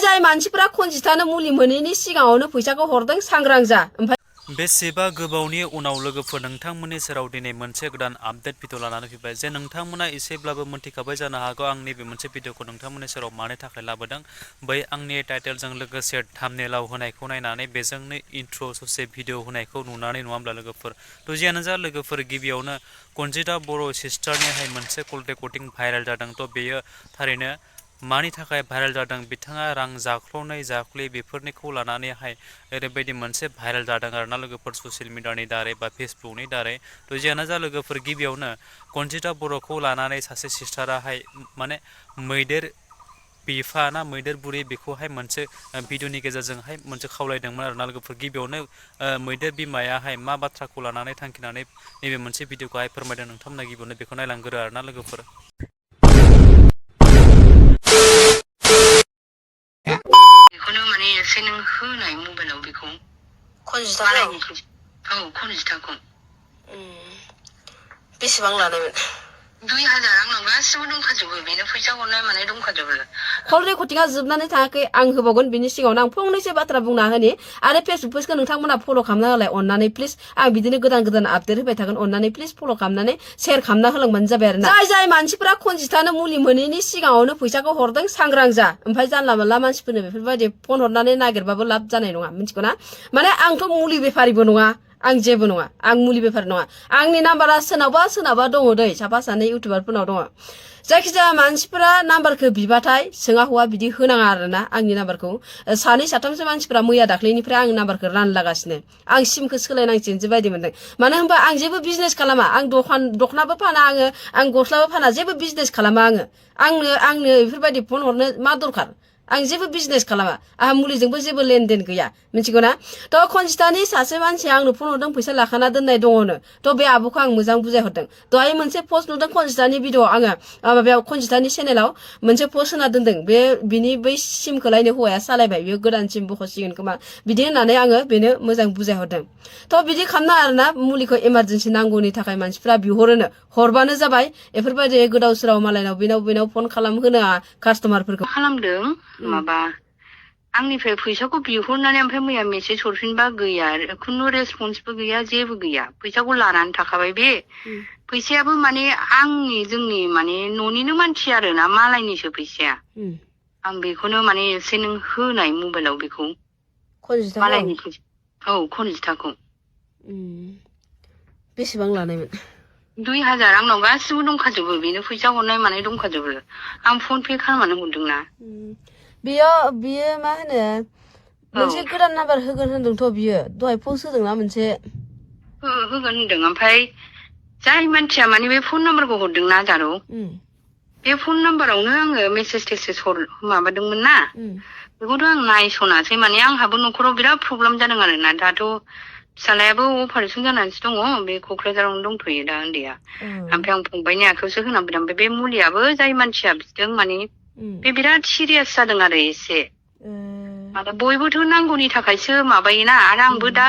जाय मानसिफोरा खनजितानो मुलि मोनैनि सिगाङावनो फैसाखौ हरदों सांग्रां जा। बेसेबा गोबावनि उनाव लोगोफोर नोंथांमोननि सेराव दिनै मोनसे गोदान आपडेट भिडिअ लानानै फैबाय जे नोंथांमोना एसेब्लाबो मोनथिखाबाय जानो हागौ आं नैबे मोनसे भिडिअखौ नोंथांमोननि सेराव मानो थाखाय लाबोदों बै आंनि टाइटेलजों लोगोसे थाम्बनेइलाव होनायखौ नायनानै बेजोंनो इन्ट्र ससे भिडिअ होनायखौ नुनानै नङा होमब्ला लोगोफोर थ' जियानो जा लोगोफोर गिबियावनो कनजिता बर' सिस्टारनिहाय मोनसे कल रेकर्डिं भाइरेल जादों थ' बेयो थारैनो मानि थाखाय भाइरेल जादों बिथाङा रां जाख्ल'नाय जाख्लि बेफोरनिखौ लानानैहाय ओरैबायदि मोनसे भाइरेल जादों आरोना लोगोफोर ससियेल मिडियानि दारै बा फेसबुकनि दारै थ' जियानो जा लोगोफोर गिबियावनो कनजिता बर'खौ लानानै सासे सिस्टाराहाय माने मैदेर बिफा ना मैदेर बुरै बेखौहाय मोनसे भिडिअनि गेजेरजोंहाय मोनसे खावलायदोंमोन आरोना लोगोफोर गिबियावनो मैदेर बिमायाहाय मा बाथ्राखौ लानानै थांखिनानै नैबे मोनसे भिडिअखौहाय फोरमायदों नोंथांमोना गिबियावनो बेखौ नायलांगोरो आरोना लोगोफोर बेखौनो माने एसे नों होनाय मबाइलाव बेखौ खनजिताखौ बेसेबां लानायमोन 2000 आंनाव गासिबो दंखाजोबो बेनो फैसा हरनाय मानाय दंखाजोबो कल रेकर्डिंआ जोबनानै थाङाखै आं होबावगोन बिनि सिगाङावनो आं फंनैसो बाथ्रा बुंना होनि आरो फेसबुक पेजखौ नोंथांमोना फल' खालामना होलाय अननानै प्लिज आं बिदिनो गोदान गोदान आपडेट होबाय थागोन अननानै प्लिज फल' खालामनानै शेयार खालामना होलांबानो जाबाय आरोना जाय मानसिफोरा खनजितानो मुलि मोनैनि सिगाङावनो फैसाखौ हरदों सांग्रां जा ओमफ्राय जानला मोनला मानसिफोरनो बेफोरबायदि फन हरनानै नागिरबाबो लाब जानाय नङा मिथिगौ ना माने आंथ' मुलि बेफारिबो नङा आं जेबो नङा आं मुलि बेफारि नङा आंनि नाम्बारा सोरनावबा दङ दै साफा सानै इउटिउबारफोरनाव दङ जायखिजाया मानसिफोरा नाम्बारखौ बिबाथाय सोङा हौवा बिदि होनाङा आरोना आंनि नाम्बारखौ सानै साथामसो मानसिफोरा मैया दाख्लैनिफ्राय आंनि नाम्बारखौ रानलागासिनो आं सिमखौ सोलायनांसिगोनसो बायदि मोनदों मानो होनबा आं जेबो बिजनेस खालामा आं दखनाबो फाना आं गस्लाबो फाना जेबो बिजनेस खालामा आंनो बेफोरबायदि फन हरनो मा दरखार आं जेबो बिजनेस खालामा आंहा मुलिजोंबो जेबो लेनदेन गैया मिथिगौ ना थ' खनजितानि सासे मानसिया आंनो फन हरदों फैसा लाखाना दोननाय दङनो थ' बे आब'खौ आं मोजां बुजायहरदों दहाय मोनसे पस्ट नुदों खनजितानि भिडिअ आङो माबायाव खनजितानि चेनेलाव मोनसे पस्ट होना दोनदों बिनि बै सिमखौ लायनो हौवाया सालायबाय बेयो गोदान सिम बख'सिगोन खोमा बिदि होननानै आङो बेनो मोजां बुजायहरदों थ' बिदि खालामना आरोना मुलिखौ इमारजेन्सि नांगौनि थाखाय मानसिफ्रा बिहरोनो हरबानो जाबाय बेफोरबायदि गोदाव सोराव मालायनाव बेनाव फन खालामहोनाङा कास्टमारफोरखौ खालामदों माबा आंनिफ्राय फैसाखौ बिहरनानै ओमफ्राय मैया मेसेज हरफिनबा गैया खुनु रेसपन्सबो गैया जेबो गैया फैसाखौ लानानै थाखाबाय बे फैसायाबो माने जोंनि माने न'निनो मानसि आरोना मालायनिसो फैसाया आं बेखौनो माने एसे नों होनाय मबाइलाव बेखौ मालायनि खनजिताखौ बेसेबां लानायमोन 2000 आंनाव गासिबो दंखाजोबो बेनो फैसा हरनाय मानाय दंखाजोबो आं फन पे खालामनानै हरदोंना बियो मा होनो मोनसे गोदान नाम्बार होगोन होनदोंथ' बियो दहाय पस्ट होदोंना मोनसे होगोन होनदों ओमफ्राय जाय मानसिया माने बे फन नाम्बारखौ हरदोंना जारौ बे फन नाम्बारावनो आङो मेसेज टेसेज माबादोंमोन ना बेखौथ' आं नायसनासै माने आंहाबो न'खराव बिराद प्रब्लेम जादों आरोना दाथ' फिसालायाबो अपारेसन जानानैसो दङ बे क'क्राझारावनो दंथ'यो दा उन्दैया ओमफ्राय आं फंबायनि आखायावसो होनांदों ओमफ्राय बे मुलियाबो जाय मानसिया बिदों माने बे बिराद सिरियास जादों आरो एसे माने बयबोथ' नांगौनि थाखायसो माबायोना आरो आंबो दा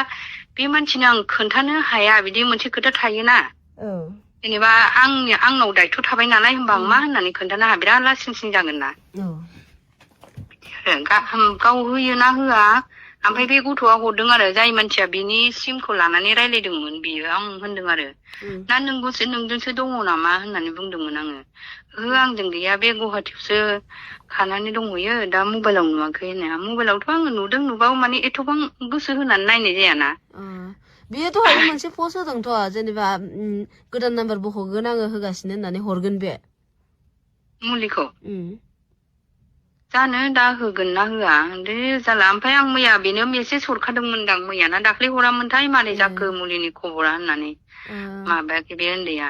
बे मानसिनो आं खोन्थानो हाया बिदि मोनसे खोथा थायोना जेनेबा आंनाव दायथ' थाबाय नालाय होनबा आं मा होननानै खोन्थानो हाया बिराद लासिं सिं जागोन ना गाव होयो ना होआ ओमफ्राय बे गथ'आ हरदों आरो जाय मानसिया बिनि सिमखौ लानानै रायलायदोंमोन बियो आं होनदों आरो ना नोंजोंसो दङ नामा होननानै बुंदोंमोन आङो आंजों गैया बे गुवाहाटियावसो खानानै दंहैयो दा मबाइलाव नुवाखै होननाया मबाइलावथ' आङो नुबाबो माने एथ'बां गोसो होनानै नायनाय जायाना बियो दहायबो मोनसे पस्ट होदोंथ' जेनेबा गोदान नाम्बार बख'गोन आङो होगासिनो होननानै हरगोन बे मुलिखौ जानो दा होगोन ना होआ दे जाला ओमफ्राय आं मैया बेनो मेसेज हरखादोंमोनदां मैया ना दाख्लै हरामोनथाय मारै जाखो मुलिनि खबरा होननानै माबायाखै बे उन्दैया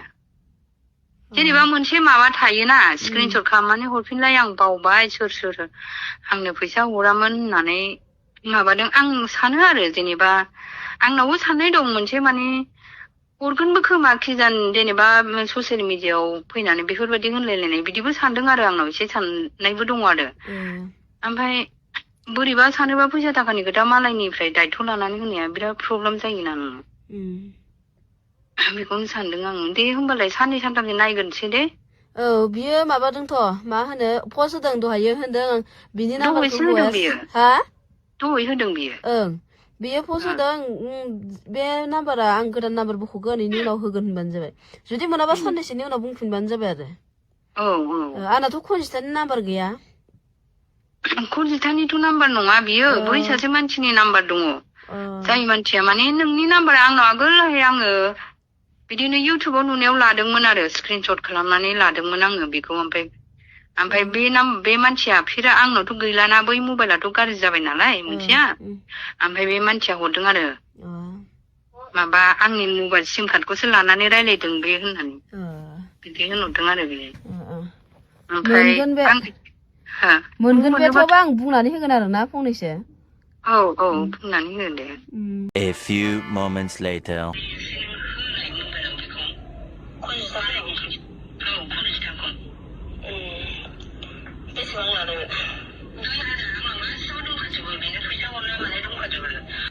जेनेबा मोनसे माबा थायोना स्क्रिनशट खालामनानै हरफिनलाय आं बावबाय सोर आंनो फैसा हरामोन होननानै माबादों आं सानो आरो जेनेबा आंनावबो साननाय दं मोनसे माने हरगोनबो खोमा खिजान जेनेबा ससियेल मिडियायाव फैनानै बेफोरबायदि होनलायलायनाय बिदिबो सानदों आरो आंनाव एसे साननायबो दङ आरो ओमफ्राय बोरैबा सानोबा फैसा थाखानि खोथा मालायनिफ्राय दायथ' लानानै होनाया बिराद प्रब्लेम जायोना नोङो बेखौनो सानदों आं दे होमबालाय साननै सानथामसो नायग्रोनोसै दे औ बियो माबादोंथ' मा होनो पस्ट होदों दहायो होनदों बिनि नाम्बारखौ दहायसो होदों हौवाया बियो हा दहाय होदों बियो ओं बेयो पस्ट होदों बे नाम्बारा आं गोदान नाम्बार बख'गोन इनि उनाव होगोन होनबानो जाबाय जुदि मोनाबा साननैसोनि उनाव बुंफिनबानो जाबाय आरो आंनाथ' खनजितानि नाम्बार गैया खनजितानिथ' नाम्बार नङा बियो बै सासे मानसिनि नाम्बार दङ जाय मानसिया माने नोंनि नाम्बारा आंनाव आगोलहाय आङो बिदिनो इउटुबाव नुनायाव लादोंमोन आरो स्क्रिनशट खालामनानै लादोंमोन आङो बेखौ ओमफ्राय बे मानसिया फिर आंनावथ' गैलाना बै मबाइलाथ' गाज्रि जाबाय नालाय मोनसेया ओमफ्राय बे मानसिया हरदों आरो माबा आंनि मबाइल सिम कार्डखौसो लानानै रायलायदों बे होननानै बिदि होनहरदों आरो बेयो ओमफ्राय मोनगोन बे थेवबो आं बुंनानै होगोन आरो ना फंनैसो औ बुंनानै हो दे A few moments later.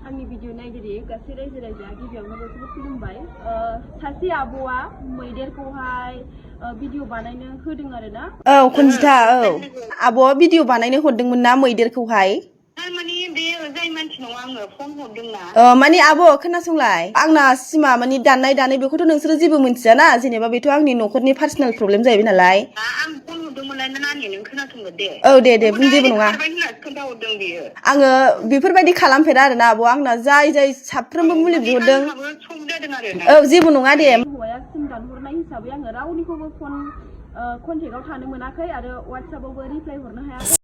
आंनि भिडिअ नायगिरि गासै रायजो राजाया गिबियावनो बयखौबो खुलुमबाय सासे आब'आ मैदेरखौहाय भिडिअ बानायनो होदों आरो ना औ खनजिता औ आब'आ भिडिअ बानायनो हरदोंमोन ना मैदेरखौहाय माने बे जाय मानसिनाव आङो फन हरदोंना माने आब' खोनासंलाय आंना सिमा माने दाननाय बेखौथ' नोंसोरो जेबो मिन्थियाना जेनेबा बेथ' आंनि न'खरनि पार्सनेल प्रब्लेम जाहैबाय नालाय आं फन हरदोंमोनलाय नानि नों खोनासंगो दे औ दे बुं जेबो नङा खोन्थाहरदों बियो आङो बेफोरबायदि खालामफेरा आरोना आब' आंना जाय साफ्रोमबो मुलि बिहरदों औ जेबो नङा दे हौवाया सिम दानहरनाय हिसाबै आङो रावनिखौबो फन कन्टेक्टआव थानो मोनाखै आरो वाट्सएपआवबो रिप्लाय हरनो हायाखै